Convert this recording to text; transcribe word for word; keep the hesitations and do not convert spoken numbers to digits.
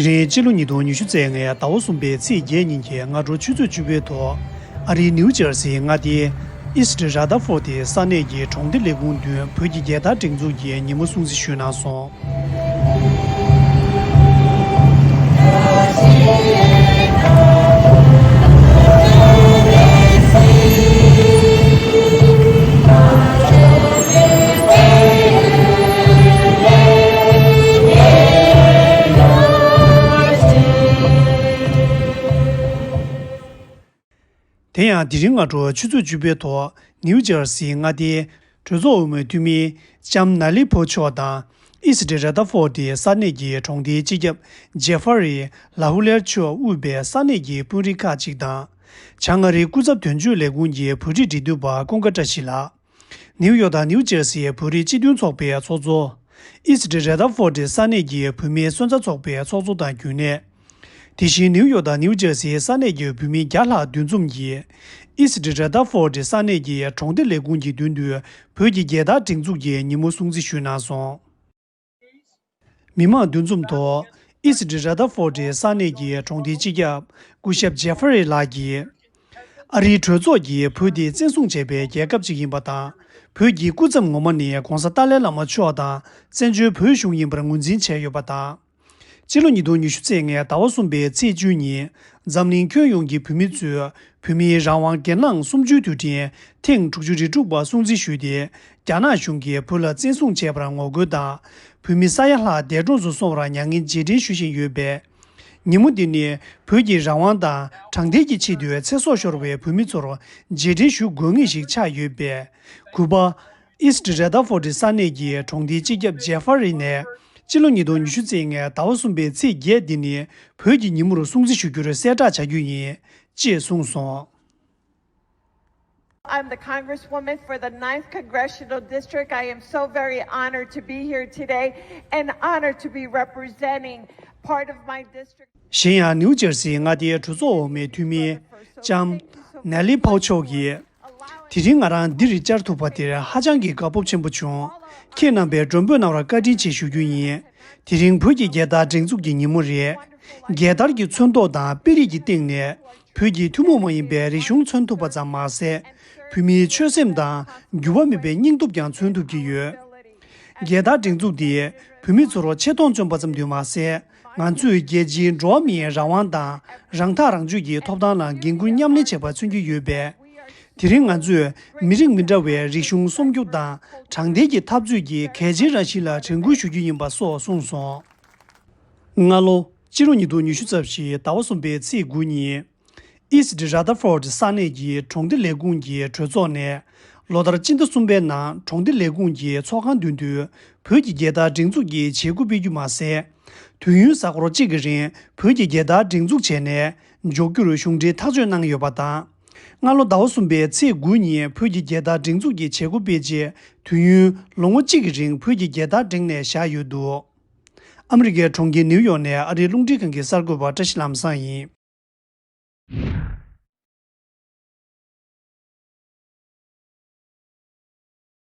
དེ་རིང་སྤྱི་ལོ་ཉིས་སྟོང་ཉི་ཤུ་རྩ་ལྔའི་ཟླ་བ་གསུམ་པའི་ཚེས་བརྒྱད་ཉིན་གྱི་སྔ་དྲོ་ཆུ་ཚོད་བཅུ་པའི་ཐོག་ཨ་རིའི་ནིའུ་ཇར་སིའི་མངའ་སྡེའི་ཨིསྟ་ར་དྷ་ཕོར་ཌི་ས་གནས་ཀྱི་གྲོང་སྡེ་ལས་ཁུངས་མདུན་བོད་ཀྱི་རྒྱལ་དར་སྒྲེང་འཛུགས་ཀྱི་ཉིན་མོ་སྲུང་བརྩི་ཞུས་གནང་སོང་། དེ་ཡང་དེ་རིང་སྔ་དྲོ་ཆུ་ཚོད་བཅུ་པའི་ཐོག་ནིའུ་ཇར་སིའི་མངའ་སྡེའི་གྲོས་ཚོགས་འོས་མིའི་འཐུས་མི་ལྕམ་ན་ལི་ཕོ་མཆོག་དང་། ཨིསི་ཏྲི་ར་ཏ་ཕོར་ཏི་ས་གནས་ཀྱི་གྲོང་སྡེའི་སྤྱི་ཁྱབ་ཇེ་ཧྥ་རི་ལ་ཧུ་ལེར་མཆོག་དབུས་པའི་ས་གནས་ཀྱི་དཔོན་རིགས་ཁག་ཅིག་དང་། བྱང་ཨ་རིའི་སྐུ་ཚབ་དོན་གཅོད་ལས་ཁུངས་ཀྱི་བོད་རིགས་འབྲེལ་མཐུད་པ་ཀུན་དགའ་བཀྲ་ཤིས་ལགས། ནིའུ་ཡོག་དང་ནིའུ་ཇར་སིའི་བོད་རིགས་སྤྱི་མཐུན་ཚོགས་པའི་ཚོགས་གཙོ། ཨིསི་ཏྲི་ར་ཏ་ཕོར་ཏི་ས་གནས་ཀྱི་བོད་མིའི་སོན་རྩ་ཚོགས་པའི་ཚོགས་གཙོ་དང་རྒྱུན་ལས། དེ་བཞིན་ནིའུ་ཡོག་དང་ནིའུ་ཇར་སིའི་ས་གནས་ཀྱི་བོད་མི་བརྒྱ་ལྷག་འདུ་འཛོམས་ཀྱིས། ཨིསི་ཏྲི་ར་ཏ་ཕོར་ཏི་ས་གནས་ཀྱི་གྲོང་སྡེ་ལས་ཁུངས་ཀྱི་མདུན་དུ་བོད་ཀྱི་རྒྱལ་དར་སྒྲེང་འཛུགས་ཀྱི་ཉིན་མོ་སྲུང་བརྩི་ཞུས་གནང་སོང་། མི་མང་འདུ་འཛོམས་ཐོག་ཨིསི་ཏྲི་ར་ཏ་ཕོར་ཏི་ས་གནས་ཀྱི་གྲོང་སྡེའི་སྤྱི་ཁྱབ་སྐུ་ཞབས་ཇེ་ཧྥ་རི་ལགས་ཀྱིས། ཨ་རིའི་གྲོས་ཚོགས་ཀྱིས་བོད་དེ་བཙན་བཟུང་བྱས་པའི་རྒྱལ་ཁབ་ཅིག་ཡིན་པ་དང་། བོད་ཀྱི་སྐུ་ཚབ་ངོ་མ་ནི་༧གོང་ས་ཏཱ་ལའི་བླ་མ་མཆོག་དང་བཙན་བྱོལ་བོད་གཞུང་ཡིན་པར་ངོས་འཛིན་བྱས་ཡོད་པ་དང་། སྤྱི་ལོ་ཉིས་སྟོང་ཉི་ཤུ་རྩ་ལྔའི་ཟླ་བ་གསུམ་པའི་ཚེས་བཅུ་ཉིན། འཛམ་གླིང་ཁྱོན་ཡོངས་ཀྱི་བོད་མི་ཚོས་བོད་མིའི་རང་དབང་སྒེར་ལངས་གསུམ་བཅུའི་དུས་དྲན་ཐེངས་དྲུག་ཅུ་རེ་དྲུག་པ་སྲུང་བརྩི་ཞུས་ཏེ། རྒྱ་ནག་གཞུང་གིས་བོད་ལ་བཙན་བཟུང་བྱས་པར་ངོ་རྒོལ་དང་། བོད་མི་ས་ཡ་ལྷག་འདས་གྲོངས་སུ་སོང་བར་མྱ་ངན་རྗེས་དྲན་ཞུ་བཞིན་ཡོད་པས། ཉིན་མོ་འདི་ནི་བོད་ཀྱི་རང་དབང་དང་དྲང་བདེན་གྱི་ཆེད་དུ་ཚེ་སྲོག་ཤོར་བའི་བོད་མི་ཚོར་རྗེས་དྲན་ཞུ་དགོས་ངེས་ཤིག་ཆགས་ཡོད་པས། གུས་པ། ཨིསི་ཏྲི་ར་ཏ་ཕོར་ཏི་ས་གནས་ཀྱི་གྲོང་སྡེའི་སྤྱི་ཁྱབ་ཇེ་ཧྥ་རི་ནས། སྤྱི་ལོ་ཉིས་སྟོང་ཉི་ཤུ་རྩ་ལྔའི་ཟླ་བ་གསུམ་པའི་ཚེས་བརྒྱད་འདི་ནི་བོད་ཀྱི་ཉིན་མོར་སྲུང་བརྩི་ཞུ་རྒྱུར་གསལ་བསྒྲགས་བྱ་རྒྱུ་ཡིན། ཅེས་གསུངས་སོང་། I'm the Congresswoman for the ninth Congressional District. I am so very honored to be here today and honored to be representing part of my district. གཞན་ཡང་ནིའུ་ཇར་སིའི་མངའ་སྡེའི་གྲོས་ཚོགས་འོག་མའི་འཐུས་མི་ལྕམ་ནེ་ལི་ཕའུ་མཆོག་གིས། དེ་རིང་ང་རང་འདིར་བཅར་ཐུབ་པ་དེར་ཧ་ཅང་གི་དགའ་སྤོབས་ཆེན་པོ་བྱུང་། ཁྱེད་རྣམ་པས་མགྲོན་འབོད་གནང་བར་བཀའ་དྲིན་ཆེ་ཞུ་རྒྱུ་ཡིན། དེ་རིང་བོད་ཀྱི་རྒྱལ་དར་སྒྲེང་འཛུགས་ཀྱི་ཉིན་མོ་རེད། རྒྱལ་དར་གྱི་ཚོན་མདོག་དང་དཔེ་རིས་ཀྱི་སྟེང་ནས་བོད་ཀྱི་ཐུན་མོང་མ་ཡིན་པའི་རིག་གཞུང་མཚོན་ཐུབ་པ་ཙམ་མ་ཟད། བོད་མིའི་ཆོད་སེམས་དང་འགྱུར་བ་མེད་པའི་སྙིང་སྟོབས་ཀྱང་མཚོན་ཐུབ་ཀྱི་ཡོད། རྒྱལ་དར་སྒྲེང་འཛུགས་འདིས་བོད་མི་ཚོར་ཆེ་མཐོང་བཅངས་པ་ཙམ་དུ་མ་ཟད། ང་ཚོས་རྒྱལ་སྤྱིའི་འགྲོ་བ་མིའི་རང་དབང་དང་རང་ཐག་རང་གཅོད་ཀྱི་ཐོབ་ཐང་ལ་འགན་འཁུར་མཉམ་ལེན་བྱེད་པ་མཚོན་གྱི་ཡོད་པས། དེ་རིང་ང་ཚོས་མི་རིགས་མི་འདྲ་བའི་རིག་གཞུང་སྲུང་སྐྱོབ་དང་དྲང་བདེན་གྱི་འཐབ་རྩོད་ཀྱི་གལ་ཆེའི་རང་བཞིན་ལ་དྲན་སྐུལ་ཞུ་རྒྱུ་ཡིན་པ་སོགས་གསུངས་སོང་། སྔ་ལོ་སྤྱི་ལོ་ཉིས་སྟོང་ཉི་ཤུ་རྩ་བཞི་ཟླ་བ་གསུམ་པའི་ཚེས་དགུ་ཉིན། ཨིསི་ཏྲི་ར་ཏ་ཕོར་ཏི་ས་གནས་ཀྱི་གྲོང་སྡེ་ལས་ཁུངས་ཀྱི་གྲོས་ཚོགས་ནས་ལོ་ལྟར་སྤྱི་ཟླ་གསུམ་པའི་ནང་གྲོང་སྡེ་ལས་ཁུངས་ཀྱི་ཚོགས་ཁང་མདུན་དུ་བོད་ཀྱི་རྒྱལ་དར་སྒྲེང་འཛུགས་ཀྱི་བྱེད་སྒོ་སྤེལ་རྒྱུ་མ་ཟད། དུས་ཡུན་གཟའ་འཁོར་གཅིག་གི་རིང་བོད་ཀྱི་རྒྱལ་དར་སྒྲེང་འཛུགས་བྱས་ནས་མཇུག་རྒྱུར་གཞུང་འབྲེལ་ཐག་གཅོད་གནང་ཡོད་པ་དང་། སྔ་ལོ་ཟླ་བ་གསུམ་པའི་ཚེས་དགུ་ཉིན་བོད་ཀྱི་རྒྱལ་དར་སྒྲེང་འཛུགས་ཀྱི་བྱེད་སྒོ་སྤེལ་རྗེས། དུས་ཡུན་ལོ་ངོ་གཅིག་གི་རིང་བོད་ཀྱི་རྒྱལ་དར་བསྒྲེངས་ནས་བཞག་ཡོད་འདུག་ཨ་མི་རི་ཀའི་གྲོང་ཁྱེར་ནིའུ་ཡོག་ནས་ཨ་རིའི་རླུང་འཕྲིན་ཁང་གི་གསར་འགོད་པ་བཀྲ་ཤིས་ལྷ་བཟང་ཡིན།